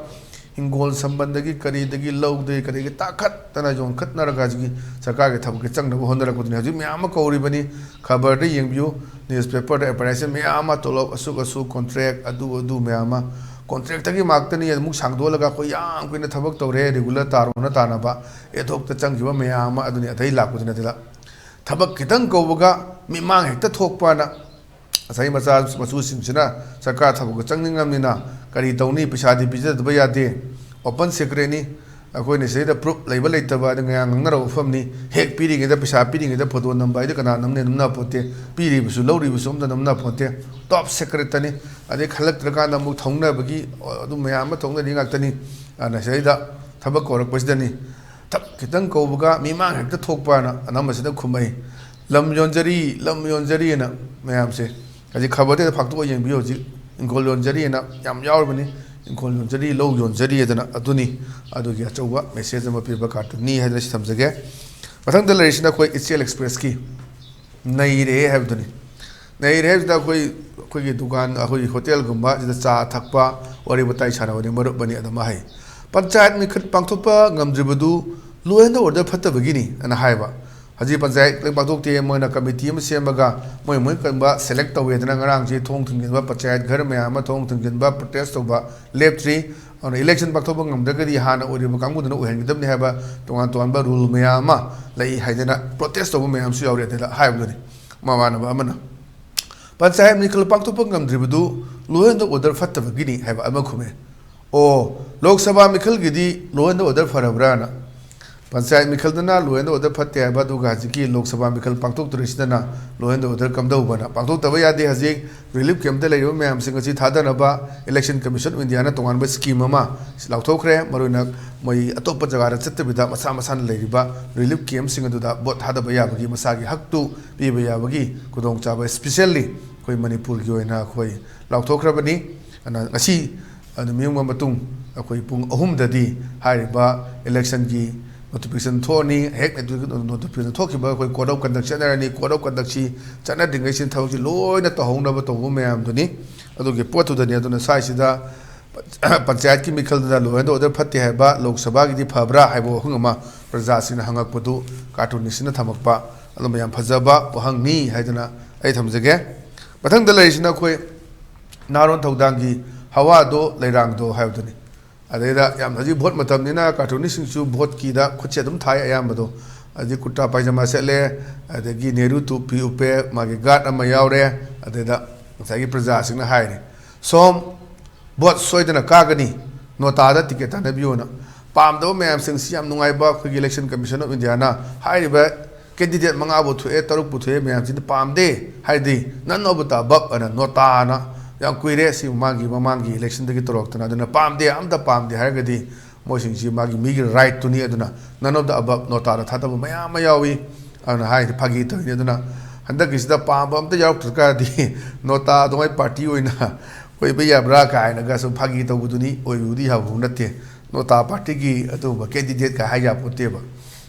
ꯍꯤꯡꯒꯣꯜ ꯁꯝꯕꯟꯗꯒꯤ ꯀꯔꯤꯗꯒꯤ ꯂꯧꯗꯒꯤ ꯀꯔꯤꯒꯤ ꯇꯥꯈꯠꯇꯅ ꯌꯣꯟꯈꯠꯅꯔꯒ ꯍꯧꯖꯤꯛꯀꯤ ꯁꯔꯀꯥꯔꯒꯤ ꯊꯕꯛꯀꯤ ꯆꯪꯅꯕ ꯍꯣꯠꯅꯔꯛꯄꯗꯨꯅꯤ꯫ ꯍꯧꯖꯤꯛ ꯃꯌꯥꯝ ꯑꯃ ꯀꯧꯔꯤꯕꯅꯤ, ꯈꯕꯔꯗ ꯌꯦꯡꯕꯤꯌꯨ, ꯅ꯭ꯌꯨꯁꯄꯦꯄꯔꯗ ꯑꯦꯗꯚꯔꯇꯥꯏꯁꯃꯦꯟ ꯃꯌꯥꯝ ꯑꯃ, ꯇꯣꯂꯣꯞ ꯑꯁꯨꯛ ꯑꯁꯨꯛ, ꯀꯣꯟꯇ꯭ꯔꯦꯛ ꯑꯗꯨ ꯑꯗꯨ ꯃꯌꯥꯝ ꯑꯃ, ꯀꯣꯟꯇ꯭ꯔꯦꯛꯇꯒꯤ ꯃꯥꯛꯇꯅꯤ ꯑꯃꯨꯛ ꯁꯥꯡꯗꯣꯛꯍꯜꯂꯒ ꯑꯩꯈꯣꯏ ꯌꯥꯝ ꯀꯨꯏꯅ ꯊꯕꯛ ꯇꯧꯔꯦ, ꯔꯤꯒꯨꯂꯔ ꯇꯥꯔꯣꯅ ꯇꯥꯅꯕ, ꯑꯦꯗꯍꯣꯛꯇ ꯆꯪꯈꯤꯕ ꯃꯌꯥꯝ ꯑꯃ ꯑꯗꯨꯅꯤ꯫ ꯑꯗꯩ ꯂꯥꯛꯄꯗꯨꯅ ꯑꯗꯨꯗ ꯊꯕꯛ ꯈꯤꯇꯪ ꯀꯧꯕꯒ ꯃꯤꯃꯥꯡ ꯍꯦꯛꯇ ꯊꯣꯛꯄꯅ ꯉꯁꯥꯏ ꯃꯆꯥ ꯃꯁꯨꯁꯤꯡꯁꯤꯅ ꯁꯔꯀꯥꯔ ꯊꯕꯛꯀ ꯆꯪꯅꯤꯡꯉꯕꯅꯤꯅ ꯀꯔꯤ ꯇꯧꯅꯤ? ꯄꯩꯁꯥꯗꯤ ꯄꯤꯖꯗꯕ ꯌꯥꯗꯦ꯫ ꯑꯣꯄꯟ ꯁꯦꯀ꯭ꯔꯦꯠꯅꯤ꯫ ꯑꯩꯈꯣꯏꯅ ꯁꯤꯗꯩꯗ ꯄ꯭ꯔꯨꯞ ꯂꯩꯕ ꯂꯩꯇꯕ ꯑꯗꯨ ꯃꯌꯥꯝ ꯉꯥꯡꯅꯔꯕ ꯋꯥꯐꯝꯅꯤ꯫ ꯍꯦꯛ ꯄꯤꯔꯤꯉꯩꯗ, ꯄꯩꯁꯥ ꯄꯤꯔꯤꯉꯩꯗ ꯐꯣꯇꯣ ꯅꯝꯕ ꯍꯥꯏꯗꯤ ꯀꯅꯥ ꯅꯝꯅꯦ? ꯅꯝꯅ ꯄꯣꯠꯇꯦ꯫ ꯄꯤꯔꯤꯕꯁꯨ ꯂꯧꯔꯤꯕꯁꯨ ꯑꯝꯇ ꯅꯝꯅ ꯄꯣꯠꯇꯦ꯫ ꯇꯣꯞ ꯁꯦꯀ꯭ꯔꯦꯠꯇꯅꯤ꯫ ꯑꯗꯩ ꯈꯜꯂꯛꯇ꯭ꯔꯀꯥꯟꯗ ꯑꯃꯨꯛ ꯊꯧꯅꯕꯒꯤ, ꯑꯗꯨ ꯃꯌꯥꯝ ꯑꯃ ꯊꯧꯅꯔꯤ ꯉꯥꯛꯇꯅꯤ꯫ ꯑꯗꯨꯅ ꯁꯤꯗꯩꯗ ꯊꯕꯛ ꯀꯧꯔꯛꯄꯁꯤꯗꯅꯤ꯫ ꯊꯛ ꯈꯤꯇꯪ ꯀꯧꯕꯒ ꯃꯤꯃꯥꯡ ꯍꯦꯛꯇ ꯊꯣꯛꯄꯅ ꯑꯅꯝꯕꯁꯤꯗ ꯈꯨꯝꯃꯛꯏ꯫ "ꯂꯝ ꯌꯣꯟꯖꯔꯤ, ꯂꯝ ꯌꯣꯟꯖꯔꯤꯅ" ꯃꯌꯥꯝꯁꯦ꯫ ꯍꯧꯖꯤꯛ ꯈꯕꯔꯗ ꯐꯥꯛꯇꯣꯛꯑ ꯌꯦꯡꯕꯤꯌꯨ꯫ ꯍꯧꯖꯤꯛ "ꯏꯪꯈꯣꯜ ꯌꯣꯟꯖꯔꯤꯅ" ꯌꯥꯝ ꯌꯥꯎꯔꯤꯕꯅꯤ꯫ "ꯏꯪꯈꯣꯜ ꯌꯣꯟꯖꯔꯤ, ꯂꯧ ꯌꯣꯟꯖꯔꯤ" ꯍꯥꯏꯗꯅ ꯑꯗꯨꯅꯤ꯫ ꯑꯗꯨꯒꯤ ꯑꯆꯧꯕ ꯃꯦꯁꯦꯖ ꯑꯃ ꯄꯤꯕ ꯀꯥꯔꯇꯨꯟꯅꯤ ꯍꯥꯏꯗꯅ ꯁꯤ ꯊꯝꯖꯒꯦ꯫ ꯃꯊꯪꯗ ꯂꯩꯔꯤꯁꯤꯅ ꯑꯩꯈꯣꯏ ꯏꯆꯦꯜ ꯑꯦꯛꯁꯄ꯭ꯔꯦꯁꯀꯤ ꯅꯩꯔꯦ ꯍꯥꯏꯕꯗꯨꯅꯤ꯫ ꯅꯩꯔꯦ ꯍꯥꯏꯕꯁꯤꯗ ꯑꯩꯈꯣꯏ, ꯑꯩꯈꯣꯏꯒꯤ ꯗꯨꯀꯥꯟ, ꯑꯩꯈꯣꯏꯒꯤ ꯍꯣꯇꯦꯜꯒꯨꯝꯕ ꯁꯤꯗ ꯆꯥ ꯊꯛꯄ, ꯋꯥꯔꯤ ꯋꯥꯇꯥꯏ ꯁꯥꯟꯅꯕꯅꯤ, ꯃꯔꯨꯞ ꯑꯅꯤ ꯑꯗꯨꯝ ꯍꯥꯏ꯫ ꯄꯟꯆꯥꯌꯠ ꯃꯤꯈꯜ ꯄꯥꯡꯊꯣꯛꯄ ꯉꯝꯗ꯭ꯔꯤꯕꯗꯨ law and order ꯐꯠꯇꯕꯒꯤꯅꯤ ꯑꯅ ꯍꯥꯏꯕ꯫ ꯍꯧꯖꯤꯛ ꯄꯟꯆꯥꯌꯠ ꯂꯣꯏ ꯄꯥꯡꯊꯣꯛꯇꯦ, ꯃꯣꯏꯅ ꯀꯃꯤꯇꯤ ꯑꯃ ꯁꯦꯝꯃꯒ ꯃꯣꯏ ꯃꯣꯏ ꯀꯟꯕ ꯁꯦꯂꯦꯛ ꯇꯧꯋꯦꯗꯅ ꯉꯔꯥꯡꯁꯤ ꯊꯣꯡ ꯊꯤꯡꯖꯤꯟꯕ, ꯄꯟꯆꯥꯌꯠ ꯘꯔ ꯃꯌꯥꯝ ꯑꯃ ꯊꯣꯡ ꯊꯤꯡꯖꯤꯟꯕ, ꯄ꯭ꯔꯣꯇꯦꯁ ꯇꯧꯕ ꯂꯦꯞꯇ꯭ꯔꯤ꯫ ꯑꯗꯨꯅ ꯏꯂꯦꯛꯁꯟ ꯄꯥꯡꯊꯣꯛꯄ ꯉꯝꯗ꯭ꯔꯒꯗꯤ ꯍꯥꯟꯅ ꯑꯣꯏꯔꯤꯕ ꯀꯥꯡꯕꯨꯗꯨꯅ ꯑꯣꯏꯍꯟꯒꯗꯕꯅꯤ ꯍꯥꯏꯕ ꯇꯣꯉꯥꯟ ꯇꯣꯉꯥꯟꯕ ꯔꯨꯜ ꯃꯌꯥꯝ ꯑꯃ ꯂꯩ ꯍꯥꯏꯗꯅ ꯄ꯭ꯔꯣꯇꯦꯁ ꯇꯧꯕ ꯃꯌꯥꯝꯁꯨ ꯌꯥꯎꯔꯤ꯫ ꯑꯗꯨꯗ ꯍꯥꯏꯕꯗꯨꯅꯤ ꯃꯃꯥꯟꯅꯕ ꯑꯃꯅ꯫ ꯄꯟꯆꯥꯌꯠ ꯃꯤꯈꯜ ꯄꯥꯡꯊꯣꯛꯄ ꯉꯝꯗ꯭ꯔꯤꯕꯗꯨ law and order ꯐꯠꯇꯕꯒꯤꯅꯤ ꯍꯥꯏꯕ ꯑꯃ ꯈꯨꯝꯃꯦ꯫ ꯑꯣ, Lok Sabha ꯃꯤꯈꯜꯒꯤꯗꯤ law and order ꯐꯔꯕ꯭ꯔꯥꯅ꯫ Panchayat ꯃꯤꯈꯜꯗꯅ law and order ꯐꯠꯇꯦ ꯍꯥꯏꯕ, ꯑꯗꯨꯒ ꯍꯧꯖꯤꯛꯀꯤ ꯂꯣꯛ ꯁꯚꯥ ꯃꯤꯈꯜ ꯄꯥꯡꯊꯣꯛꯇꯣꯔꯤꯁꯤꯗꯅ law and order ꯀꯝꯗꯧꯕꯅ? ꯄꯥꯡꯊꯣꯛꯇꯕ ꯌꯥꯗꯦ꯫ ꯍꯧꯖꯤꯛ relief campꯇ ꯂꯩꯔꯤꯕ ꯃꯌꯥꯝꯁꯤꯡ ꯑꯁꯤ ꯊꯥꯗꯅꯕ Election Commission of Indiaꯅ ꯇꯣꯉꯥꯟꯕ scheme ꯑꯃ ꯂꯥꯎꯊꯣꯛꯈ꯭ꯔꯦ꯫ ꯃꯔꯨꯑꯣꯏꯅ ꯃꯣꯏ ꯑꯇꯣꯞꯄ ꯖꯒꯥꯗ ꯆꯠꯇꯕꯤꯗ ꯃꯁꯥ ꯃꯁꯥꯅ ꯂꯩꯔꯤꯕ relief campꯁꯤꯡ ꯑꯗꯨꯗ vote ꯊꯥꯗꯕ ꯌꯥꯕꯒꯤ ꯃꯁꯥꯒꯤ ꯍꯛꯇꯨ ꯄꯤꯕ ꯌꯥꯕꯒꯤ ꯈꯨꯗꯣꯡꯆꯥꯕ specially ꯑꯩꯈꯣꯏ ꯃꯅꯤꯄꯨꯔꯒꯤ ꯑꯣꯏꯅ ꯑꯩꯈꯣꯏ ꯂꯥꯎꯊꯣꯛꯈ꯭ꯔꯕꯅꯤ꯫ ꯑꯗꯨꯅ ꯉꯁꯤ ꯅꯨꯃꯤꯠ ꯌꯨꯡꯕ ꯃꯇꯨꯡ ꯑꯩꯈꯣꯏ ꯄꯨꯡ ꯑꯍꯨꯝꯗꯗꯤ ꯍꯥꯏꯔꯤꯕ electionꯒꯤ notification ꯊꯣꯛꯑꯅꯤ꯫ ꯍꯦꯛ notification ꯊꯣꯛꯈꯤꯕ ꯑꯩꯈꯣꯏ code of conduct ꯆꯠꯅꯔꯅꯤ꯫ Code of conductꯁꯤ ꯆꯠꯅꯗ꯭ꯔꯤꯉꯩꯁꯤꯗ ꯊꯕꯛꯁꯤ ꯂꯣꯏꯅ ꯇꯧꯍꯧꯅꯕ ꯇꯧꯕ ꯃꯌꯥꯝꯗꯨꯅꯤ꯫ ꯑꯗꯨꯒꯤ ꯄꯣꯠꯇꯨꯗꯅꯤ꯫ ꯑꯗꯨꯅ ꯁ꯭ꯋꯥꯏꯁꯤꯗ ꯄꯟꯆꯥꯌꯠꯀꯤ ꯃꯤꯈꯜꯗꯨꯗ law and order ꯐꯠꯇꯦ ꯍꯥꯏꯕ, ꯂꯣꯛ ꯁꯚꯥꯒꯤꯗꯤ ꯐꯕ꯭ꯔꯥ ꯍꯥꯏꯕ ꯋꯥꯍꯪ ꯑꯃ ꯄ꯭ꯔꯖꯥꯁꯤꯡꯅ ꯍꯪꯉꯛꯄꯗꯨ cartoonistꯁꯤꯡꯅ ꯊꯝꯃꯛꯄ, ꯑꯗꯨꯝꯕ ꯌꯥꯝ ꯐꯖꯕ ꯋꯥꯍꯪꯅꯤ ꯍꯥꯏꯗꯨꯅ ꯑꯩ ꯊꯝꯖꯒꯦ꯫ ꯃꯊꯪꯗ ꯂꯩꯔꯤꯁꯤꯅ ꯑꯩꯈꯣꯏ ꯅꯍꯥꯔꯣꯟ ꯊꯧꯗꯥꯡꯒꯤ ꯍꯋꯥꯗꯣ ꯂꯩꯔꯥꯡꯗꯣ ꯍꯥꯏꯕꯗꯨꯅꯤ꯫ ꯑꯗꯩꯗ ꯌꯥꯝ ꯍꯧꯖꯤꯛ vote ꯃꯇꯝꯅꯤꯅ cartoonistꯁꯤꯡꯁꯨ voteꯀꯤꯗ ꯈꯨꯠꯁꯦ ꯑꯗꯨꯝ ꯊꯥꯏ ꯑꯌꯥꯝꯕꯗꯣ꯫ ꯍꯧꯖꯤꯛ ꯀꯨꯔꯇꯥ ꯄꯥꯏꯖꯃꯥ ꯁꯦꯠꯂꯦ, ꯑꯗꯒꯤ ꯅꯦꯍꯔꯨ ꯇꯣꯄꯤ ꯎꯞꯄꯦ, ꯃꯥꯒꯤ guard ꯑꯃ ꯌꯥꯎꯔꯦ꯫ ꯑꯗꯩꯗ ꯉꯁꯥꯏꯒꯤ ꯄ꯭ꯔꯖꯥꯁꯤꯡꯅ ꯍꯥꯏꯔꯤ, "ꯁꯣꯝ vote ꯁꯣꯏꯗꯅ ꯀꯥꯒꯅꯤ, ꯅꯣꯇꯥꯗ ticket ꯇꯥꯟꯅꯕꯤꯌꯨꯅ"꯫ ꯄꯥꯝꯗꯕ ꯃꯌꯥꯝꯁꯤꯡꯁꯤ ꯌꯥꯝ ꯅꯨꯡꯉꯥꯏꯕ ꯑꯩꯈꯣꯏꯒꯤ Election Commission of Indiaꯅ ꯍꯥꯏꯔꯤꯕ candidate ꯃꯉꯥꯕꯨ ꯊꯣꯛꯑꯦ, ꯇꯔꯨꯛꯄꯨ ꯊꯣꯛꯑꯦ, ꯃꯌꯥꯝꯁꯤꯗꯤ ꯄꯥꯝꯗꯦ꯫ ꯍꯥꯏꯗꯤ none of the above ꯑꯅ ꯅꯣꯇꯥꯅ ꯌꯥꯝ ꯀꯨꯏꯔꯦ ꯁꯤ ꯃꯃꯥꯡꯒꯤ, ꯃꯃꯥꯡꯒꯤ electionꯗꯒꯤ ꯇꯧꯔꯛꯇꯅ꯫ ꯑꯗꯨꯅ ꯄꯥꯝꯗꯦ, ꯑꯝꯇ ꯄꯥꯝꯗꯦ ꯍꯥꯏꯔꯒꯗꯤ ꯃꯣꯏꯁꯤꯡꯁꯤ ꯃꯥꯒꯤ ꯃꯤꯒꯤ rightꯇꯨꯅꯤ꯫ ꯑꯗꯨꯅ none of the above ꯅꯣꯇꯥꯗ ꯊꯥꯗꯕ ꯃꯌꯥꯝ ꯑꯃ ꯌꯥꯎꯏ꯫ ꯑꯗꯨꯅ ꯍꯥꯏꯔꯤꯗꯤ ꯐꯥꯒꯤ ꯇꯧꯔꯤꯅꯤ꯫ ꯑꯗꯨꯅ ꯍꯟꯗꯛꯀꯤꯁꯤꯗ ꯄꯥꯝꯕ ꯑꯝꯇ ꯌꯥꯎꯔꯛꯇ꯭ꯔꯒꯗꯤ ꯅꯣꯇꯥ ꯑꯗꯨꯃꯥꯏ party ꯑꯣꯏꯅ ꯑꯣꯏꯕ ꯌꯥꯕ꯭ꯔꯥ ꯀꯥꯏꯅꯒ ꯁꯨꯝ ꯐꯥꯒꯤ ꯇꯧꯕꯗꯨꯅꯤ꯫ ꯑꯣꯏꯕꯕꯨꯗꯤ ꯌꯥꯕ ꯅꯠꯇꯦ꯫ ꯅꯣꯇꯥ partyꯒꯤ ꯑꯗꯨꯒꯨꯝꯕ candidate ꯀꯥꯏ ꯍꯥꯏ ꯌꯥꯄꯣꯠꯇꯦꯕ꯫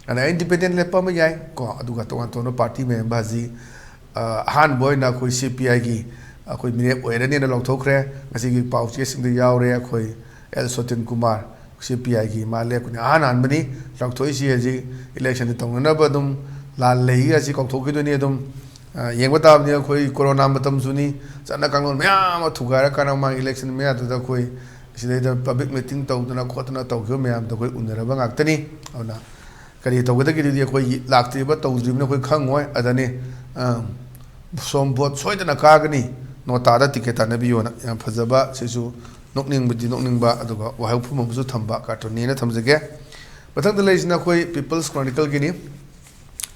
ꯑꯗ ꯏꯟꯗꯤꯄꯦꯟꯗꯦꯟ ꯂꯦꯞꯄ ꯑꯃ ꯌꯥꯏ ꯀꯣ, ꯑꯗꯨꯒ ꯇꯣꯉꯥꯟ ꯇꯣꯉꯥꯟꯕ ꯄꯥꯔꯇꯤ ꯃꯌꯥꯝ ꯑꯁꯤ, ꯑ, ꯑꯍꯥꯟꯕ ꯑꯣꯏꯅ ꯑꯩꯈꯣꯏ ꯁꯤ ꯄꯤ ꯑꯥꯏꯒꯤ ꯑꯩꯈꯣꯏ ꯃꯤꯔꯦꯞ ꯑꯣꯏꯔꯅꯤꯅ ꯂꯥꯎꯊꯣꯛꯈ꯭ꯔꯦ꯫ ꯉꯁꯤꯒꯤ ꯄꯥꯎ ꯆꯦꯁꯤꯡꯗ ꯌꯥꯎꯔꯦ ꯑꯩꯈꯣꯏ ꯑꯦꯜ ꯁꯣꯇꯤꯟ ꯀꯨꯃꯥꯔ, ꯁꯤ ꯄꯤ ꯑꯥꯏꯒꯤ ꯃꯥ ꯂꯦꯞꯄꯅꯤ꯫ ꯑꯍꯥꯟ ꯑꯍꯥꯟꯕꯅꯤ ꯂꯥꯎꯊꯣꯛꯏꯁꯤ꯫ ꯍꯧꯖꯤꯛ ꯏꯂꯦꯛꯁꯟꯗ ꯇꯧꯅꯅꯕ ꯑꯗꯨꯝ ꯂꯥꯟ ꯂꯩ ꯑꯁꯤ ꯀꯥꯎꯊꯣꯛꯈꯤꯗꯣꯏꯅꯤ꯫ ꯑꯗꯨꯝ, ꯑ, ꯌꯦꯡꯕ ꯇꯥꯕꯅꯤ꯫ ꯑꯩꯈꯣꯏ ꯀꯣꯔꯣꯅꯥ ꯃꯇꯝꯁꯨꯅꯤ, ꯆꯠꯅ ꯀꯥꯡꯂꯣꯟ ꯃꯌꯥꯝ ꯑꯃ ꯊꯨꯒꯥꯏꯔꯀꯥꯟꯗ ꯃꯃꯥꯡ ꯏꯂꯦꯛꯁꯟ ꯃꯌꯥꯗꯨꯗ ꯑꯩꯈꯣꯏ ꯁꯤꯗꯩꯗ ꯄꯕ꯭ꯂꯤꯛ ꯃꯤꯇꯤꯡ ꯇꯧꯗꯅ ꯈꯣꯠꯇꯅ ꯇꯧꯈꯤꯕ ꯃꯌꯥꯝꯗꯣ ꯑꯩꯈꯣꯏ ꯎꯅꯔꯕ ꯉꯥꯛꯇꯅꯤ꯫ ꯑꯗꯨꯅ ꯀꯔꯤ ꯇꯧꯒꯗꯒꯦꯗꯨꯗꯤ ꯑꯩꯈꯣꯏ ꯂꯥꯛꯇ꯭ꯔꯤꯕ, ꯇꯧꯗ꯭ꯔꯤꯕꯅ ꯑꯩꯈꯣꯏ ꯈꯪꯉꯣꯏ꯫ ꯑꯗꯅꯤ, ꯑ, ꯁꯣꯝ ꯚꯣꯠ ꯁꯣꯏꯗꯅ ꯀꯥꯒꯅꯤ, ꯅꯣꯇꯥꯗ ꯇꯤꯀꯦꯠ ꯇꯥꯟꯅꯕꯤꯌꯣꯅ꯫ ꯌꯥꯝ ꯐꯖꯕ, ꯁꯤꯁꯨ ꯅꯣꯛꯅꯤꯡꯕꯗꯤ ꯅꯣꯛꯅꯤꯡꯕ, ꯑꯗꯨꯒ ꯋꯥꯍꯧꯐꯝ ꯑꯃꯁꯨ ꯊꯝꯕ ꯀꯥꯔꯇꯨꯟꯅꯦꯅ ꯊꯝꯖꯒꯦ꯫ ꯃꯊꯪꯗ ꯂꯩꯔꯤꯁꯤꯅ ꯑꯩꯈꯣꯏ ꯄꯤꯄꯜꯁ ꯀ꯭ꯔꯣꯅꯤꯀꯜꯒꯤꯅꯤ꯫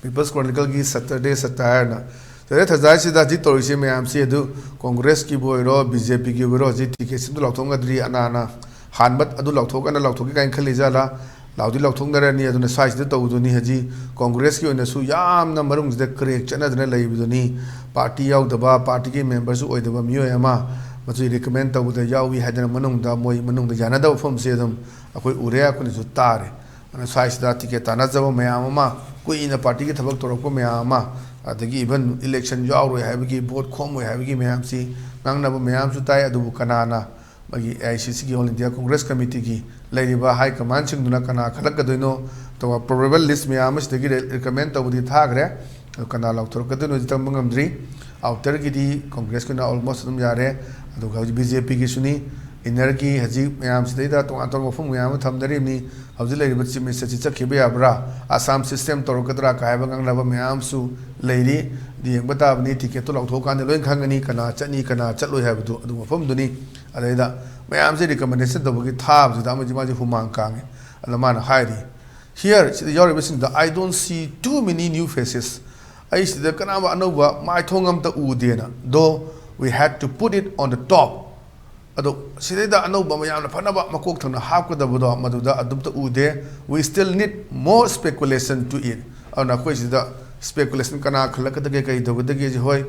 ꯄꯤꯄꯜꯁ ꯀ꯭ꯔꯣꯅꯤꯀꯜꯒꯤ ꯁꯇꯔꯗꯦ ꯁꯇꯥꯌꯔꯅ ꯁꯇꯔꯗꯦ ꯁꯇꯥꯌꯔꯁꯤꯗ ꯍꯧꯖꯤꯛ ꯇꯧꯔꯤꯁꯦ ꯃꯌꯥꯝꯁꯤ ꯑꯗꯨ ꯀꯣꯡꯒ꯭ꯔꯦꯁꯀꯤꯕꯨ ꯑꯣꯏꯔꯣ, ꯕꯤ ꯖꯦ ꯄꯤꯒꯤꯕꯨ ꯑꯣꯏꯔꯣ, ꯍꯧꯖꯤꯛ ꯇꯤꯀꯦꯠꯁꯤꯡꯗꯨ ꯂꯥꯎꯊꯣꯛꯅꯗ꯭ꯔꯤ꯫ ꯑꯅꯥꯅ ꯍꯥꯟꯕ ꯑꯗꯨ ꯂꯥꯎꯊꯣꯛꯀꯅ ꯂꯥꯎꯊꯣꯛꯀꯦ ꯀꯥꯏꯅ ꯈꯜꯂꯤ ꯖꯥꯠꯂꯥ? ꯂꯥꯎꯗꯤ ꯂꯥꯎꯊꯣꯛꯅꯔꯅꯤ꯫ ꯑꯗꯨꯅ ꯁ꯭ꯋꯥꯏꯁꯤꯗ ꯇꯧꯕꯗꯨꯅꯤ ꯍꯧꯖꯤꯛ ꯀꯣꯡꯒ꯭ꯔꯦꯁꯀꯤ ꯑꯣꯏꯅꯁꯨ ꯌꯥꯝꯅ ꯃꯅꯨꯡꯁꯤꯗ ꯀ꯭ꯔꯦꯛ ꯆꯠꯅꯗꯅ ꯂꯩꯕꯗꯨꯅꯤ꯫ ꯄꯥꯔꯇꯤ ꯌꯥꯎꯗꯕ, ꯄꯥꯔꯇꯤꯒꯤ ꯃꯦꯝꯕꯔꯁꯨ ꯑꯣꯏꯗꯕ ꯃꯤꯑꯣꯏ ꯑꯃ ꯃꯁꯤ ꯔꯤꯀꯃꯦꯟ ꯇꯧꯕꯗ ꯌꯥꯎꯏ ꯍꯥꯏꯗꯅ ꯃꯅꯨꯡꯗ, ꯃꯣꯏ ꯃꯅꯨꯡꯗ ꯌꯥꯅꯗꯕ ꯃꯐꯝꯁꯦ ꯑꯗꯨꯝ ꯑꯩꯈꯣꯏ ꯎꯔꯦ, ꯑꯩꯈꯣꯏꯅꯁꯨ ꯇꯥꯔꯦ꯫ ꯑꯗꯨꯅ ꯁ꯭ꯋꯥꯏꯁꯤꯗ ꯇꯤꯀꯦꯠ ꯇꯥꯟꯅꯖꯕ ꯃꯌꯥꯝ ꯑꯃ, ꯀꯨꯏꯅ ꯄꯥꯔꯇꯤꯒꯤ ꯊꯕꯛ ꯇꯧꯔꯛꯄ ꯃꯌꯥꯝ ꯑꯃ, ꯑꯗꯒꯤ ꯏꯚꯟ ꯏꯂꯦꯛꯁꯟ ꯌꯥꯎꯔꯣꯏ ꯍꯥꯏꯕꯒꯤ, ꯚꯣꯠ ꯈꯣꯝꯃꯣꯏ ꯍꯥꯏꯕꯒꯤ ꯃꯌꯥꯝꯁꯤ ꯉꯥꯡꯅꯕ ꯃꯌꯥꯝꯁꯨ ꯇꯥꯏ꯫ ꯑꯗꯨꯕꯨ ꯀꯅꯥꯅ ꯃꯥꯒꯤ ꯑꯦ ꯑꯥꯏ ꯁꯤ ꯁꯤꯒꯤ, ꯑꯣꯜ ꯏꯟꯗꯤꯌꯥ ꯀꯣꯡꯒ꯭ꯔꯦꯁ ꯀꯃꯤꯇꯤꯒꯤ ꯂꯩꯔꯤꯕ ꯍꯥꯏ ꯀꯃꯥꯟꯁꯤꯡꯗꯨꯅ ꯀꯅꯥ ꯈꯜꯂꯛꯀꯗꯣꯏꯅꯣ? ꯑꯗꯨꯒ ꯄ꯭ꯔꯣꯕꯦꯕꯜ ꯂꯤꯁ ꯃꯌꯥꯝ ꯑꯃꯁꯤꯗꯒꯤ ꯔꯦ-, ꯔꯤꯀꯃꯦꯟ ꯇꯧꯕꯗꯤ ꯊꯥꯈ꯭ꯔꯦ꯫ ꯑꯗꯨ ꯀꯅꯥ ꯂꯥꯎꯊꯣꯔꯛꯀꯗꯣꯏꯅꯣꯗꯤ ꯇꯝꯕ ꯉꯝꯗ꯭ꯔꯤ꯫ ꯑꯥꯎꯇꯔꯒꯤꯗꯤ ꯀꯣꯡꯒ꯭ꯔꯦꯁꯀꯤꯅ ꯑꯣꯜꯃꯣꯁ ꯑꯗꯨꯝ ꯌꯥꯔꯦ꯫ ꯑꯗꯨꯒ ꯍꯧꯖꯤꯛ ꯕꯤ ꯖꯦ ꯄꯤꯒꯤꯁꯨꯅꯤ꯫ ꯏꯟꯅꯔꯒꯤ ꯍꯧꯖꯤꯛ ꯃꯌꯥꯝꯁꯤꯗꯩꯗ ꯇꯣꯉꯥꯟ ꯇꯣꯉꯥꯟꯕ ꯋꯥꯐꯝ ꯃꯌꯥꯝ ꯑꯃ ꯊꯝꯅꯔꯤꯕꯅꯤ꯫ ꯍꯧꯖꯤꯛ ꯂꯩꯔꯤꯕ ꯆꯤꯐ ꯃꯤꯅꯤꯁꯇꯔꯁꯤ ꯆꯠꯈꯤꯕ ꯌꯥꯕ꯭ꯔꯥ, ꯑꯁꯥꯝ ꯁꯤꯁꯇꯦꯝ ꯇꯧꯔꯛꯀꯗ꯭ꯔꯥ ꯀꯥꯏꯕ ꯉꯥꯡꯅꯕ ꯃꯌꯥꯝꯁꯨ ꯂꯩꯔꯤ꯫ ꯑꯗꯨ ꯌꯦꯡꯕ ꯇꯥꯕꯅꯤ꯫ ꯇꯤꯀꯦꯠꯇꯣ ꯂꯥꯎꯊꯣꯛꯑꯀꯥꯟꯗ ꯂꯣꯏ ꯈꯪꯒꯅꯤ ꯀꯅꯥ ꯆꯠꯅꯤ ꯀꯅꯥ ꯆꯠꯂꯣꯏ ꯍꯥꯏꯕꯗꯨ꯫ ꯑꯗꯨ ꯃꯐꯝꯗꯨꯅꯤ꯫ ꯑꯗꯩꯗ ꯃꯌꯥꯝꯁꯦ ꯔꯤꯀꯃꯦꯟꯗꯦꯁꯟ ꯇꯧꯕꯒꯤ ꯊꯥꯕꯁꯤꯗ ꯑꯃꯗꯤ ꯃꯥꯁꯦ ꯍꯨꯃꯥꯡ ꯀꯥꯡꯉꯤ꯫ ꯑꯗ ꯃꯥꯅ ꯍꯥꯏꯔꯤ, ꯍꯤꯌꯔ, ꯁꯤꯗ ꯌꯥꯎꯔꯤꯕꯁꯤꯡꯗ, "I don't see too many new faces." ꯑꯩ ꯁꯤꯗ ꯀꯅꯥꯕ ꯑꯅꯧꯕ ꯃꯥꯏꯊꯣꯡ ꯑꯝꯇ ꯎꯗꯦꯅ꯫ "Though we had to put it on the top." ꯑꯗꯣ ꯁꯤꯗꯩꯗ ꯑꯅꯧꯕ ꯃꯌꯥꯝꯅ ꯐꯅꯕ ꯃꯀꯣꯛ ꯊꯪꯅ ꯍꯥꯞꯀꯗꯕꯗꯣ ꯃꯗꯨꯗ ꯑꯗꯨꯝꯇ ꯎꯗꯦ꯫ "We still need more speculation to it." ꯑꯗꯨꯅ ꯑꯩꯈꯣꯏ ꯁꯤꯗ ꯁ꯭ꯄꯦꯀꯨꯂꯦꯁꯟ ꯀꯅꯥ ꯈꯜꯂꯛꯀꯗꯒꯦ, ꯀꯩ ꯇꯧꯒꯗꯒꯦꯁꯦ, ꯍꯣꯏ,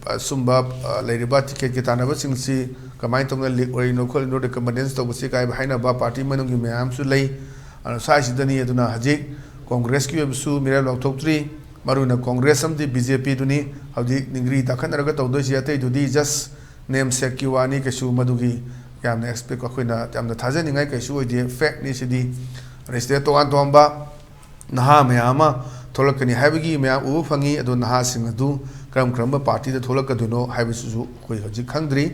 ꯑꯁꯨꯝꯕ, ꯑ, ꯂꯩꯔꯤꯕ ꯇꯤꯀꯦꯠꯀꯤ ꯇꯥꯟꯅꯕꯁꯤꯡꯁꯤ ꯀꯃꯥꯏꯅ ꯇꯧꯅ ꯂꯤꯛ ꯑꯣꯏꯔꯤꯅꯣ ꯈꯣꯠꯂꯤꯅꯣ, ꯔꯤꯀꯃꯦꯟꯗꯦꯁꯟ ꯇꯧꯕꯁꯤ ꯀꯥꯏꯕ ꯍꯥꯏꯅꯕ ꯄꯥꯔꯇꯤ ꯃꯅꯨꯡꯒꯤ ꯃꯌꯥꯝꯁꯨ ꯂꯩ꯫ ꯑꯗꯨꯅ ꯁ꯭ꯋꯥꯏꯁꯤꯗꯅꯤ꯫ ꯑꯗꯨꯅ ꯍꯧꯖꯤꯛ ꯀꯣꯡꯒ꯭ꯔꯦꯁꯀꯤ ꯑꯣꯏꯕꯁꯨ ꯃꯤꯔꯦꯞ ꯂꯥꯎꯊꯣꯛꯇ꯭ꯔꯤ꯫ ꯃꯔꯨ ꯑꯣꯏꯅ ꯀꯣꯡꯒ꯭ꯔꯦꯁ ꯑꯃꯗꯤ ꯕꯤ ꯖꯦ ꯄꯤꯗꯨꯅꯤ ꯍꯧꯖꯤꯛ ꯅꯤꯡꯒ꯭ꯔꯤ ꯇꯥꯈꯠꯅꯔꯒ ꯇꯧꯗꯣꯏꯁꯤ꯫ ꯑꯇꯩꯗꯨꯗꯤ just name sake ꯀꯤ ꯋꯥꯅꯤ, ꯀꯩꯁꯨ ꯃꯗꯨꯒꯤ ꯌꯥꯝꯅ expect, ꯑꯩꯈꯣꯏꯅ ꯌꯥꯝꯅ ꯊꯥꯖꯅꯤꯡꯉꯥꯏ ꯀꯩꯁꯨ ꯑꯣꯏꯗꯦ꯫ Fact ꯅꯤ ꯁꯤꯗꯤ꯫ ꯑꯗꯩ ꯁꯤꯗ ꯇꯣꯉꯥꯟ ꯇꯣꯉꯥꯟꯕ ꯅꯍꯥ ꯃꯌꯥꯝ ꯑꯃ ꯊꯣꯛꯂꯛꯀꯅꯤ ꯍꯥꯏꯕꯒꯤ ꯃꯌꯥꯝ ꯎꯕ ꯐꯪꯉꯤ꯫ ꯑꯗꯣ ꯅꯍꯥꯁꯤꯡ ꯑꯗꯨ ꯀꯔꯝ ꯀꯔꯝꯕ party ꯗ ꯊꯣꯛꯂꯛꯀꯗꯣꯏꯅꯣ ꯍꯥꯏꯕꯁꯤꯁꯨ ꯑꯩꯈꯣꯏ ꯍꯧꯖꯤꯛ ꯈꯪꯗ꯭ꯔꯤ꯫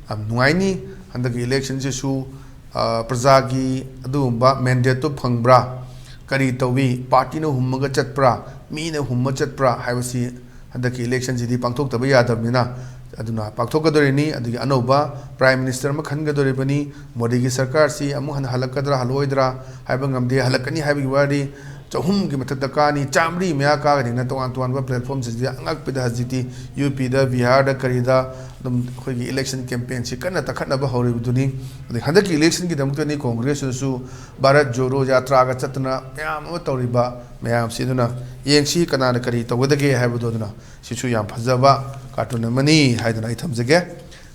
ꯌꯥꯝ ꯅꯨꯡꯉꯥꯏꯅꯤ꯫ ꯍꯟꯗꯛꯀꯤ election ꯁꯤꯁꯨ, ꯑ, ꯄ꯭ꯔꯖꯥꯒꯤ ꯑꯗꯨꯒꯨꯝꯕ mandate ꯇꯨ ꯐꯪꯕ꯭ꯔꯥ, ꯀꯔꯤ ꯇꯧꯏ, party ꯅ ꯍꯨꯝꯃꯒ ꯆꯠꯄ꯭ꯔꯥ, ꯃꯤꯅ ꯍꯨꯝꯃ ꯆꯠꯄ꯭ꯔꯥ ꯍꯥꯏꯕꯁꯤ ꯍꯟꯗꯛꯀꯤ election ꯁꯤꯗꯤ ꯄꯥꯡꯊꯣꯛꯇꯕ ꯌꯥꯗꯕꯅꯤꯅ꯫ ꯑꯗꯨꯅ ꯄꯥꯡꯊꯣꯛꯀꯗꯣꯔꯤꯅꯤ꯫ ꯑꯗꯒꯤ ꯑꯅꯧꯕ Prime Minister ꯑꯃ ꯈꯟꯒꯗꯣꯔꯤꯕꯅꯤ꯫ ꯃꯣꯗꯤꯒꯤ ꯁꯔꯀꯥꯔꯁꯤ ꯑꯃꯨꯛ ꯍꯟꯅ ꯍꯜꯂꯛꯀꯗ꯭ꯔꯥ ꯍꯜꯂꯛꯑꯣꯏꯗ꯭ꯔꯥ ꯍꯥꯏꯕ ꯉꯝꯗꯦ꯫ ꯍꯜꯂꯛꯀꯅꯤ ꯍꯥꯏꯕꯒꯤ ꯋꯥꯗꯤ ꯆꯍꯨꯝꯒꯤ ꯃꯊꯛꯇ ꯀꯥꯅꯤ, ꯆꯥꯝꯃꯔꯤ ꯃꯌꯥ ꯀꯥꯒꯅꯤꯅ ꯇꯣꯉꯥꯟ ꯇꯣꯉꯥꯟꯕ platform ꯁꯤꯡꯁꯤꯗ ꯑꯉꯛꯄꯗ ꯍꯧꯖꯤꯛꯇꯤ ꯌꯨ ꯄꯤꯗ, ꯕꯤꯍꯥꯔꯗ, ꯀꯔꯤꯗ ꯑꯗꯨꯝ ꯑꯩꯈꯣꯏꯒꯤ election campaign ꯁꯤ ꯀꯟꯅ ꯇꯛꯈꯠꯅꯕ ꯍꯧꯔꯤꯕꯗꯨꯅꯤ꯫ ꯑꯗꯩ ꯍꯟꯗꯛꯀꯤ election ꯒꯤꯗꯃꯛꯇꯅꯤ ꯀꯣꯡꯒ꯭ꯔꯦꯁꯅꯁꯨ ꯚꯥꯔꯠ ꯖꯣꯔꯣ ꯌꯥꯇ꯭ꯔꯥꯒ ꯆꯠꯇꯅ ꯃꯌꯥꯝ ꯑꯃ ꯇꯧꯔꯤꯕ ꯃꯌꯥꯝꯁꯤ꯫ ꯑꯗꯨꯅ ꯌꯦꯡꯁꯤ ꯀꯅꯥꯅ ꯀꯔꯤ ꯇꯧꯒꯗꯒꯦ ꯍꯥꯏꯕꯗꯣ꯫ ꯑꯗꯨꯅ ꯁꯤꯁꯨ ꯌꯥꯝ ꯐꯖꯕ cartoon ꯑꯃꯅꯤ ꯍꯥꯏꯗꯨꯅ ꯑꯩ ꯊꯝꯖꯒꯦ꯫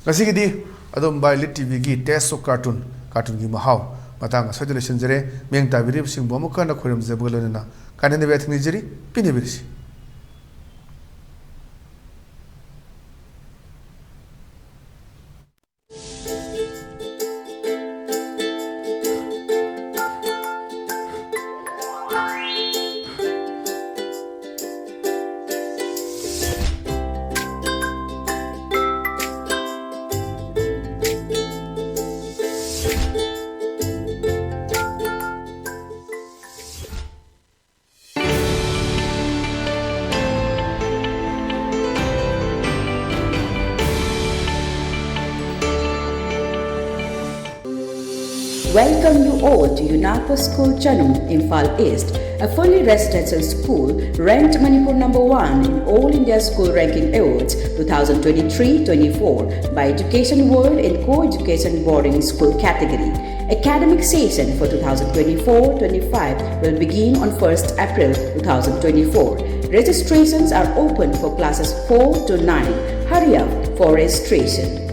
ꯉꯁꯤꯒꯤꯗꯤ ꯑꯗꯨꯝ by Lit T V ꯒꯤ Taste of Cartoon, cartoon ꯒꯤ ꯃꯍꯥꯎ ꯃꯇꯥꯡ ꯑꯁ꯭ꯋꯥꯏꯗ ꯂꯣꯏꯁꯤꯟꯖꯔꯦ꯫ ꯃꯤꯠꯌꯦꯡ ꯇꯥꯕꯤꯔꯤꯕꯁꯤꯡꯕꯨ ꯑꯃꯨꯛ ꯍꯟꯅ ꯈꯣꯏꯔꯝꯖꯕꯒ ꯂꯣꯏꯅꯅ ꯀꯥꯏꯅꯅꯕ ꯌꯥꯊꯪ ꯅꯤꯖꯔꯤ꯫ ꯄꯤꯅꯕꯤꯔꯁꯤ꯫ Welcome you all to UNACO School Chanung, Imphal East, a fully residential school ranked Manipur number one in All India School Ranking Awards two thousand twenty-three twenty-four by Education World in Co-Education Boarding School category. Academic session for two thousand twenty-four twenty-five will begin on first April two thousand twenty-four. Registrations are open for classes four to nine. Hurry up for registration.